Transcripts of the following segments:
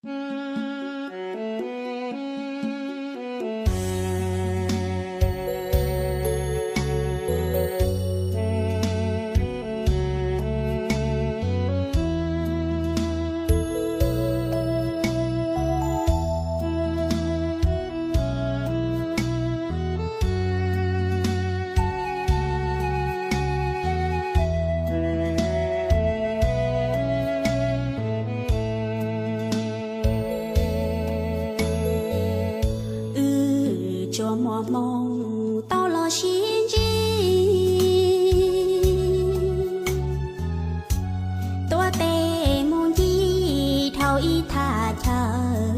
Wb tsuas muaj hmoo tau los sib ntsib, tuav tes mus ncig dhau ib thaj chaw.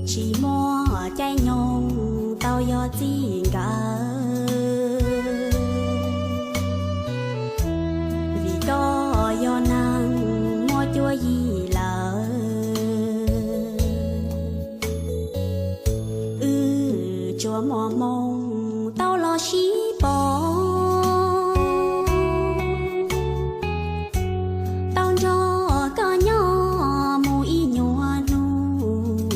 Tsis muaj caij nyoog tau yog txij nkawm, vim koj yog neeg muaj cuab yig lawm. Wb tsuas muaj hmoo tau los sib pom, tau nrog koj nyob mus ib nyuag hnub.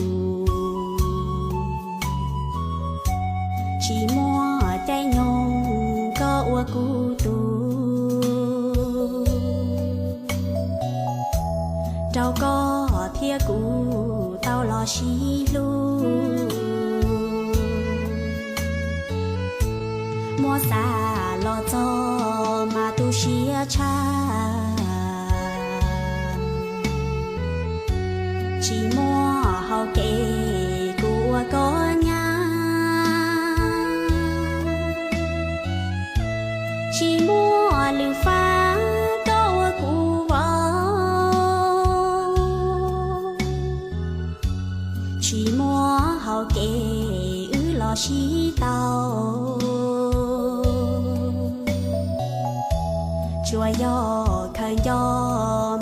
Tsis muaj caij nyoog koj ua kuv tug, rau koj thiab kuv tau los sib hlub. Muab xav los txog mas tu siab tshaj, tsis muaj hau kev kuv ua koj nyab, tsis muaj lwm fab koj ua kuv vauv, tsis muaj hau kev wb los sib tau. Tsuas yog khaws nco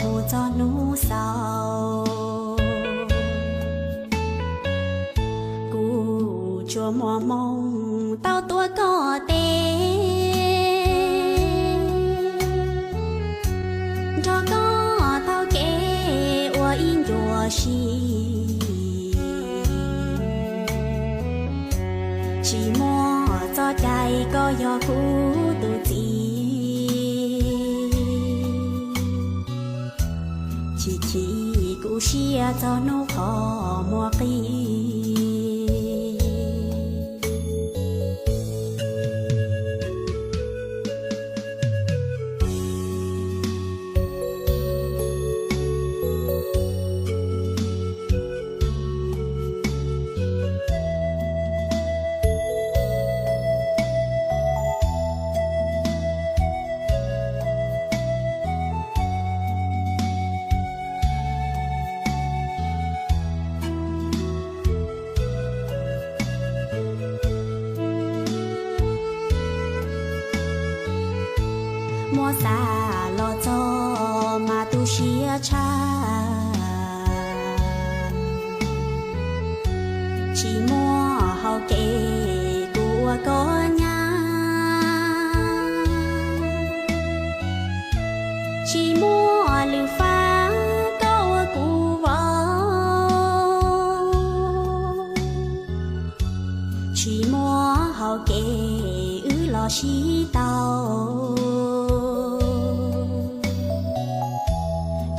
mus txog hnub xaus, kuv tsuas muaj hmoo tau tuav koj tes, nrog koj taug kev ua ib ncua si. Tsis muaj txoj cai koj yog kuv tus txiv, chim chim kuv siab txog hnub qhov muaj qis. Muab xav los txog mas tu siab tshaj, tsis muaj hau kev kuv ua koj nyab, tsis muaj lwm fab koj ua kuv vauv, tsis muaj hau kev wb los sib tau.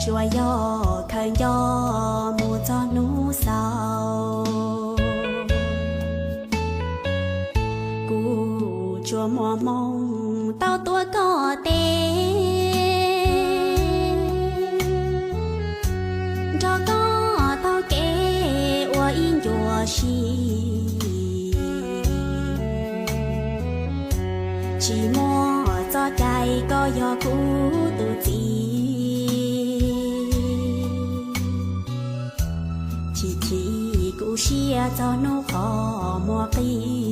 Tsuas yog khaws nco mus txog hnub xaus, kuv tsuas muaj hmoo tau tuav koj tes, nrog koj taug kev ua ib ncua si. Tsis muaj txoj cai koj yog kuv tus txiv, chim chim kuv siab txog hnub qhov muaj qis.